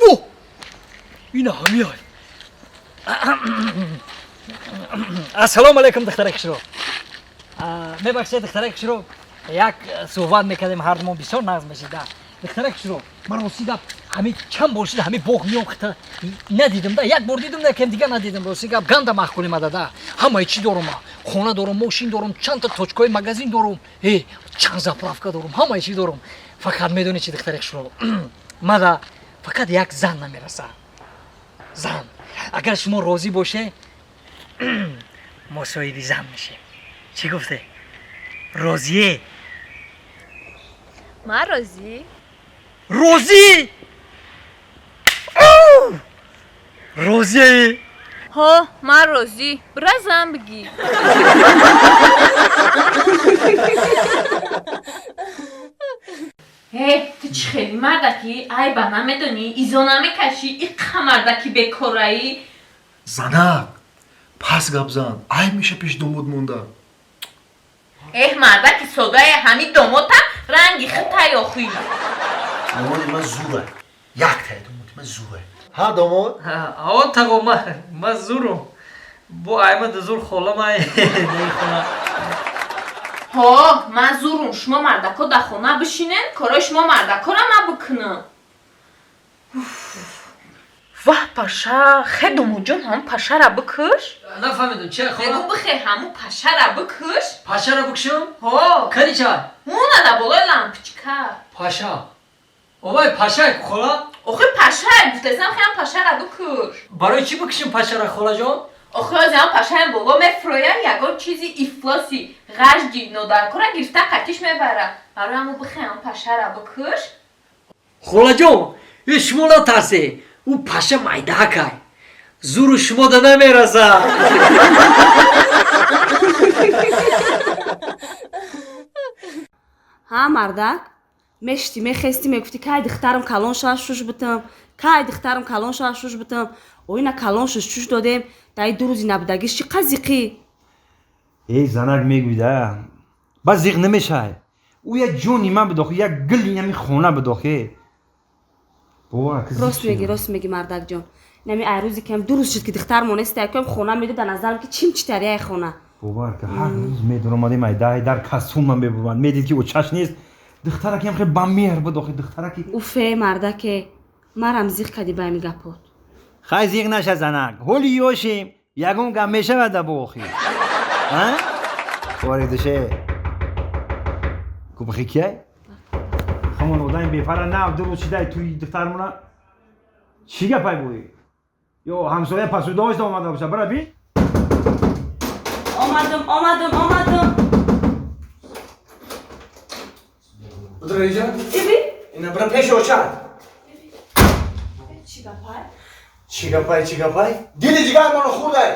О! Ина ҳамиай. Ассалому алайкум, духтараи хушрӯ. Мебахшед, духтараи хушрӯ, як суҳбат мекардем ҳар мо, бисёр нағз мешид. Духтараи хушрӯ, ман рости гап ҳами чанд бор шуда ҳами боғ миём, хита надидим да, як бор дидим да, кем дига надидим. Рости гап, ганда маъқул имада да. Ҳамаи чӣ дорум, хона дорум, мошин дорум, чандта точкаҳои магазин дорум, э чанд заправка дорум, ҳамаи чӣ дорум. Фақат медонӣ чи, духтари хушрӯ, мада фақат як зан намераса, зан. Агар шумо розӣ боше, мо соҳиби зан мешем. Чӣ гуфте, розие? Ман розӣ. Розӣ, розие? Ҳо, ман розӣ, бира зан бигӣ. Э, ту чӣ хели мардаки, айба намедонӣ, изо намекашӣ, иққа мардаки бекораӣ. Занак, пас гап зан, айб меша пеш домод монда. Эҳ, мардаки содае, ҳами домота ранги хитай охӣ. Домоди ман зура, яктай домоди ман зура. Ҳа, домод. О, тағо, ма зурум, бо аймада зур холамай хона. Ҳо, ман зурум, шумо мардако дар хона бишинен, корои шумо мардакора ман бикунам. Ваҳ, паша, хе, домодҷон, ҳамун пашара бикуш. Нафаҳмидум, че? Мегӯ, бихе, ҳамун пашара бикуш. Пашара бикушам? Ҳо. Кани чай? Ҳуна, дар болои лампочка. Паша, овай, пашай, хола. Охи, пашай гуфтесам, хеам пашара бикуш. Барои чӣ бикушем пашара, холаҷон? Охи, озиам пашаям боло мефуроя, ягон чизи ифлоси ғажди нодаркора гирифта қатиш мебара. Барои ҳамун бихе, ҳамун пашара бикуш. Холаҷон, э, шумо натарсе, ӯ паша майдаакай, зуру шумо да намераса. Ҳа, мардак, мешти, мехести, мегуфтӣ, кай духтарам калон шава, шуш бутам, кай духтарам калон шава, шуш бутам. Оина калон шуш, чуш додем, даи 2 рӯзи набудагиш чӣ қазиқӣ? Эй, занак, мегӯйда, ба зиқ намешай. Ӯ як ҷони ман бидохи, як гили ҳами хона бидохе. Рост мегӣ, рост мегӣ, мардакҷон. Нами ай рӯзе кам 2 рӯз шуд, ки духтар монеста, якоем хона медо, дар назарам ки чим читарияи хона. Бовар ка, ҳар рӯз медаромадем, ай дай дар касумам мебурмад, медид ки очаш нест. Духтараки ҳам хел ба меҳр бидохи, духтараки. Уфе, мардаке, марам зиқ кадӣ ба ҳами гапот. Хай, зиқ наша, занак, ҳоли ёшем, ягон гап мешавада бо охи. Воридуше губхи кияй? Ҳамон одами бефара нав 2 рӯз шидай туи духтармона. Чӣ гапай буи? Ё ҳамсоя пасудош омада боша, бира бин. Омадам, омадам, омадам. Удраиҷон. Иби. Ина бира пеши очат. Чӣ гапай? Чӣ гапай, чӣ гапай? Дили ҷигармоно хӯрдай.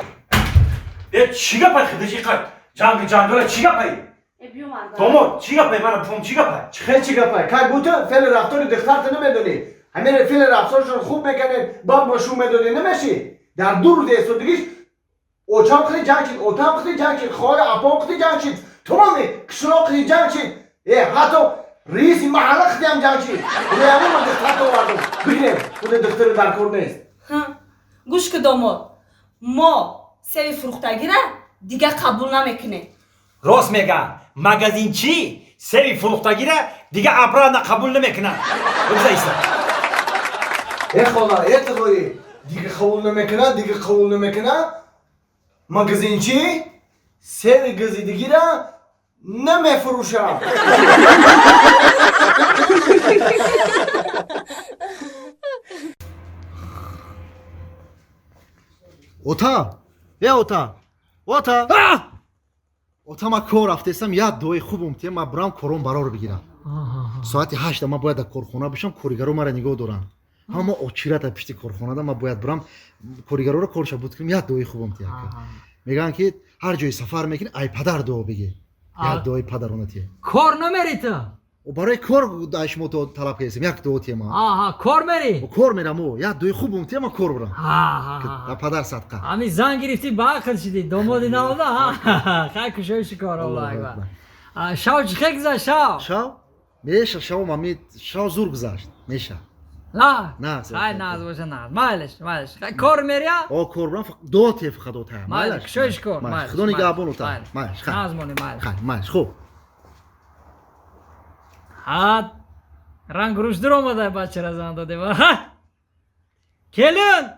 Э, чӣ гапай, хидиши қад ҷанги ҷанҷола, чӣ гапай? Домод, чӣ гапай, мана пум, чӣ гапай? Чӣ хел чӣ гапай? Кай буту феъли рафтори духтарта намедонӣ. Ҳамин феъли рафторшон хуб мекунед, баъд бо шу медонӣ намешӣ. Дар 2 рӯзи эстодагиш очам қити ҷанг шид, отам қити ҷанг шид, хоҳари апом қити ҷанг шид, тамоми қишлоқ қити ҷанг шид. Э, ҳатто раиси маҳалла қитиам ҷанг шид. Ҳамин ман духтарта овардум. Бигирем, худи духтари дар кор нест. Гӯш ки, домод, мо севи фурӯхтагира дига қабул намекунем. Рост мега, магазинчи севи фурӯхтагира дига обратно қабул намекунад. Бигза, иста. Э, хола, э, тағоӣ, дига қабул намекунад, дига қабул намекунад. Магазинчи севи газидагира намефурӯшад. Ота, э, ота, ота, ота, ман кор рафтестам, як дуои хуб умтия, ман бурам, кором барор бигирам. Соати 8-да ман бояд дар корхона бошам, коригаро мара нигоҳ доранд, ҳама очирата пишти корхонада. Ман бояд бурам, коригароро корша буд кунам. Як дуои хуб умтия. Мегӯянд, ки ҳар ҷое сафар мекунӣ, ай падар дуо бигир, як дуои падарона тия. Кор намери ту? Барои кор ай шумо талаб кардем, як дуо тия ман. Аҳа, кор мери? Кор мерам, о, як дуои хуб умтия, ман кор бурам. Да падар садқа. Ҳами зан гирифтӣ, ба ақл шидӣ, домоди наода. Хай, кушои шикор, Аллоҳу акбар. Шав чӣ хел гузашт, шав? Шав меша, шав мами, шав зур гузашт, меша. На. Нағз. Хай нағз боша, нағз. Майлаш, майлаш. Хай кор мерия? О, кор брам, дуо те фақат ота. Майлаш, кушоиш кор. Майлаш. Худо нигаҳбон ота. Майлаш. Хай. Нағз мони, майлаш. Хай, майлаш. Хуб. Ҳа, ранг рӯш дур омада бачара зан додем. Ҳа! Келин!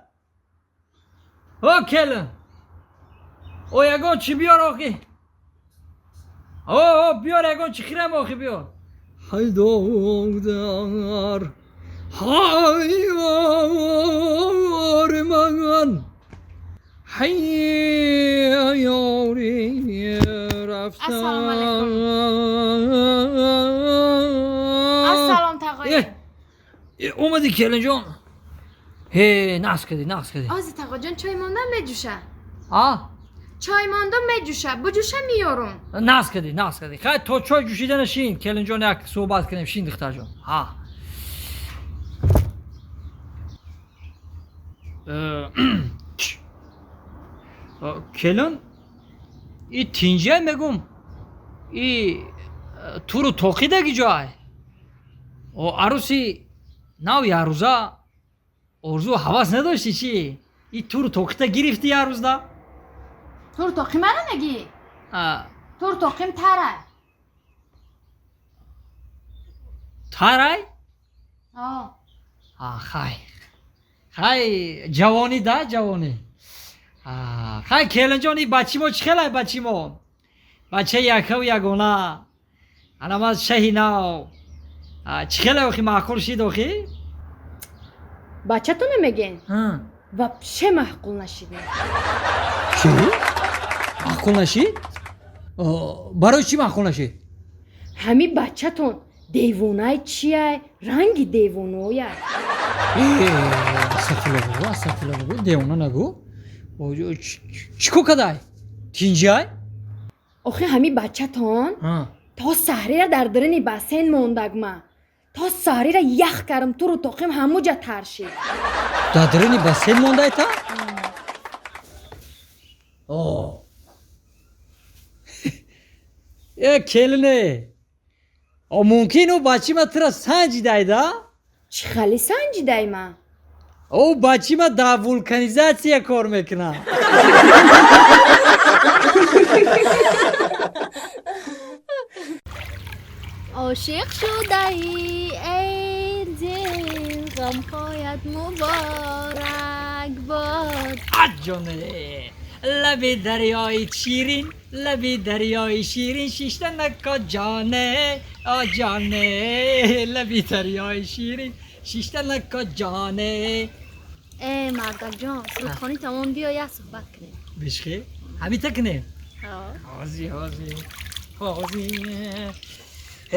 О, келин! О, ягон чӣ биёр охи? О, о, биёр ягон чӣ хирам охи биёр. Ҳайдодар, ҳайёр ман, ҳайёри рафтан. Ассалому алайкум. Ассалом тағои. Омадӣ келинҷон? Ҳе, нағз кардӣ, нағз кардӣ. Ози тағоҷон чой мондам меҷӯша. А? Чой мондам меҷӯша, буҷӯша меёрум. Нағз кардӣ, нағз кардӣ. Хай то чой ҷӯшидана шин, келинҷон як суҳбат кунем, шин духтарҷон. Ҳа. Келин, и тинҷай мегум, и туру тоқидаги ҷой. О, аруси нав ярӯза орзу ҳавас надошти чӣ? И туру тоқита гирифти ярӯзда? Туру тоқи мара мегӣ? Туру тоқим тарай. Тарай? О. А, хай. Хай, ҷавонӣ да, ҷавонӣ. Хай, келинҷон, и бачи мо чӣ хелай бачи мо? Бачаи якаву ягона. Ана ман шаҳи нав. Чӣ хелай охи маъқул шид охи? Бачатона мегӯен? Вообще маъқул нашидем. Чӣ? Маъқул нашид? Барои чӣ маъқул нашид? Ҳами бачатон девонай чияй, ранги девонояй. Астағфирулло бугу, астағфирулло бугу, девона нагӯ. Чӣ кор кадай? Тинҷай? Охи ҳами бачатон то саҳрира дар даруни бассейн мондагма. То саҳрира ях карм, туру тоқим ҳамуҷа тар шид. Дар даруни бассейн мондай та? О. Э, келине. О, мумкин ӯ бачима тура санҷидай да? Чӣ хали санҷидай ма? Ӯ бачима дар вулканизатсия кор мекунад. Ошиқ шудаӣ, эй дил, ғамҳоят муборак бод. Аҷоне, лаби дарёи ширин, лаби дарёи ширин шишта нако ҷоне, о ҷоне, лаби дарёи ширин шишта нако ҷоне. Э, мардакҷон, сурудхонӣ тамом, биё як суҳбат кунем. Бишхе? Ҳамита кунем? Ҳози, ҳози, ҳози.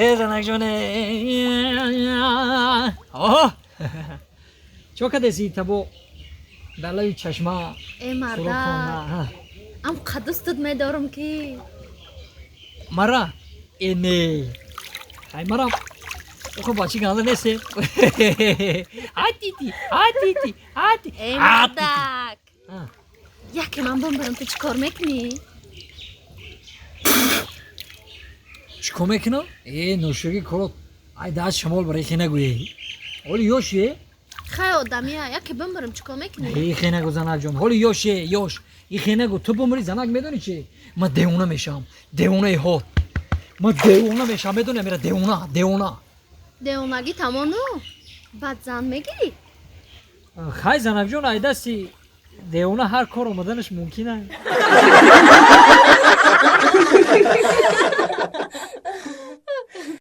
Э, занакҷоне. Оҳ! Чо кадаси табо дар лаби чашма? Э, мардак, ам қадустут медорам ки. Мара? Э, не. Хай мара. Охо бачи ганда несе. Атити, атити, ати. Э, мардак. Яке ман бимбарам, ту чӣ кор мекунӣ? Чӣ кор мекунам? Э, ношиги корот. Ай даст шамол барои хе нагӯе. Ҳоли ёше? Хай одамия, яке бимбарам, чӣ кор мекунӣ? Э, хе нагӯ занакҷон. Ҳоли ёше, ёш. И хе нагӯ, ту бимрӣ занак медонӣ чӣ? Ман девона мешавам. Девонаи ҳод. Ман девона мешавам, медонӣ амира девона, девона. Девонагӣ тамону? Баъд зан мегирӣ? Хай занакҷон, ай дасти девона ҳар кор омаданаш мумкин аст.